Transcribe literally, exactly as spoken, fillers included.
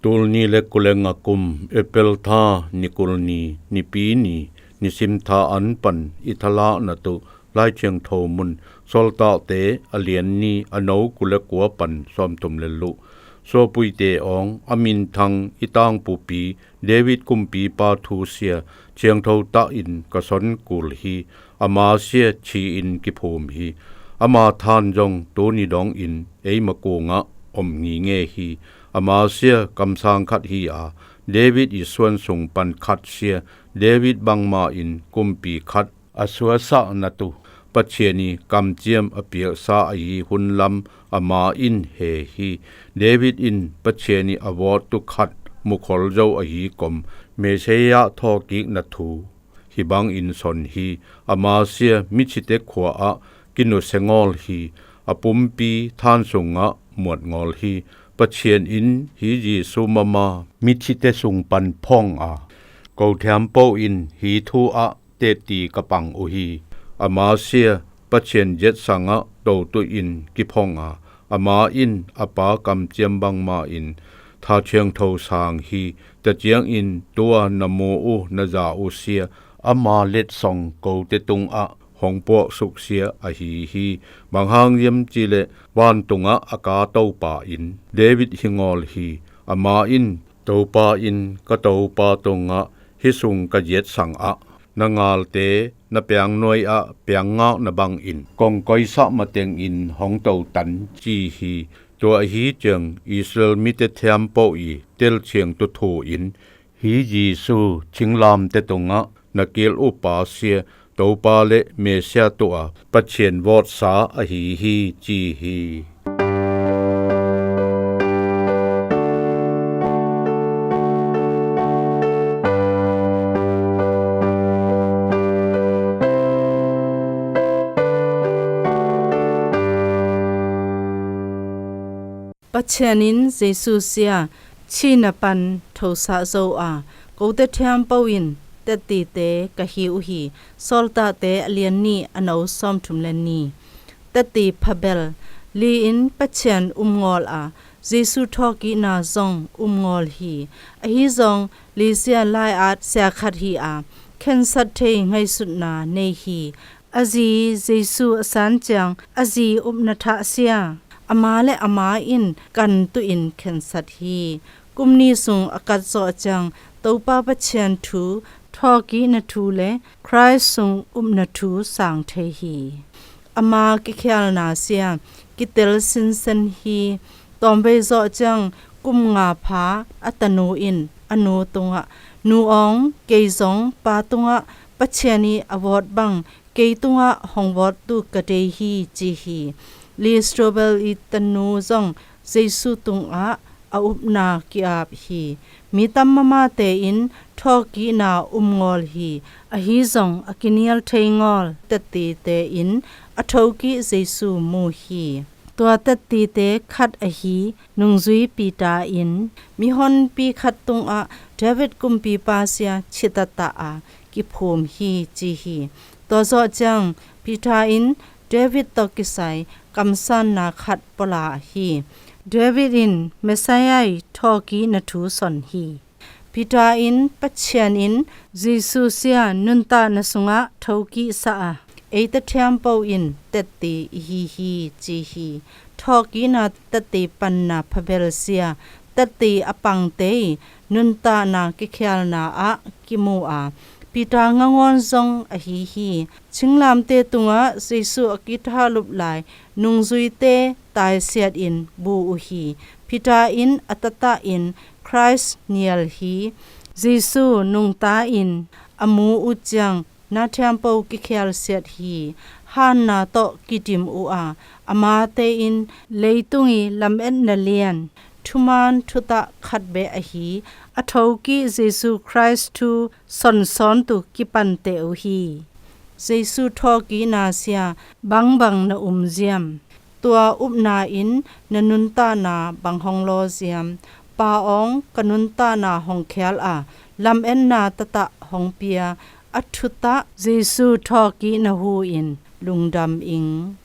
Tul ni le kul le nga kum, April tha ni kul ni, Nipi ni, nisim tha an pan i thalahna tu, Lai Thiangtho mun, Sawltakte a lian ni, a no kul le kua pan sawmthum le luh. Suapuite awng, a minthang i tangpupi, David kumpipa thu sia, thiangtho tahin ka son kul hi. Ama sia thi-in kiphum hi. Ama than zong tuni dongin eima kungah om ngingei hi. Ama sia kamsang khat hi a, David i suan sung pan khat sia, David bangma in kumpi khat a suasahna tu, Pathian i kamciam a piaksa ahi hun lam ama in he hi. David in Pathian i a vawt tu khat mukhol zo ahi kom, Messiah thawhkikna thu hi bangin son hi. Ama sia mithite khua ah kinusia ngawl hi. A pumpi than sungah muat ngawl hi. Pathian in hi Jesu mama mithite sung pan phong a, ko thiampo in hi thu ah tetti ka pang uh hi. Ama sia Pathian ziatsangah totu in kiphong a, ama in a pa kamciam bangma in tha thiangtho sang hi. Tua ciangin tua na mu uh na za uh sia, ama letsong kote tungah hong puaksuk sia ahi hi. Bang hang hiam cihleh vantungah a ka Topa in David hi ngawl hi. Ama in, Topa in ka Topa tungah, hih sung ka ziatsang ah na ngalte na piangnuai ah piangngakna bangin kong koisah matengin hong totan ci hi. Tua ahi ciang Israel mite thiampo i telthiangtu thu in hi Jesu thinglamte tungah na kil uh pa sia, Topa le Messiah tuah Pathian vawtsa ahi hi ci hi. Pathian in Jesu sia thihna pan thosah zo a, kote thiampo in tettite ka hi uh hi. Sawltakte a lian ni, a no sawmthum le ni. Tetti phabel. Li in Pathian um ngawl a, Jesu thawhkikna zong um ngawl hi. Ahi zong Li sia lai-at sia khat hi a, khensat thei ngaihsutna nei hi. A zi Jesu a san ciang a zi upna thah sia, ama le ama in kan tuin khensat hi. Kum ni sung a kat zawh ciang Topa Pathian thu, thawhkikna thu le Khrist sung upna thu sang thei hi. Ama kikhialna sia kitel sinsen hi. Tawmvei zawh ciang kum nga pha a tanu in a nu tungah, "Nu awng, kei zong Pa tungah Pathian i a vawt bang kei tungah hong vawt tu ka dei hi," ci hi. Li Strobel i tanu zong Jesu tungah a upna ki-ap hi. Mi tam mamate in thawhkikna um ngawl hi. Ahi zong a kinial thei ngawl tettite in a thokik Jesu mu hi. Tua tettite khat ahi nungzui Peter in mihonpi khat tungah David kumpipa sia thitahtah a kiphum hi ci hi. Tua zawh ciang Peter in David tawh kisai kamsanna khat pua la hi. David in Messiah i thawhkikna thu son hi. Peter in Pathian in Jesu sia nuntakna sungah thokiksa a, eite thiampo in tetti i hi hi ci hi. Thawhkikna tetti panna phabel sia tetti a pangte i nuntakna kikhialna ah kimu a, Peter ngangawn zong ahi hi. Thinglamte tungah Jesu a kithalup lai nungzuite taisiat in bu uh hi. Peter in a tahtah in Khrist nial hi. Jesu nungta in a mu uh ciang na thiampo kikhialsiat hi. Hanna tawh kidim uh a, amate in leitung i lametna lian, thuman thutah khat beh ahi a thokik Jesu Khrist thu sonsawn tu kipante uh hi. Jesu thawhkikna sia bangbang na um ziam? Tua upna in na nuntakna bang hong law ziam? Pa awng, ka nuntakna hong khial a, lametna tahtah hong pia, a thutah Jesu thawhkikna hu in lungdam ing.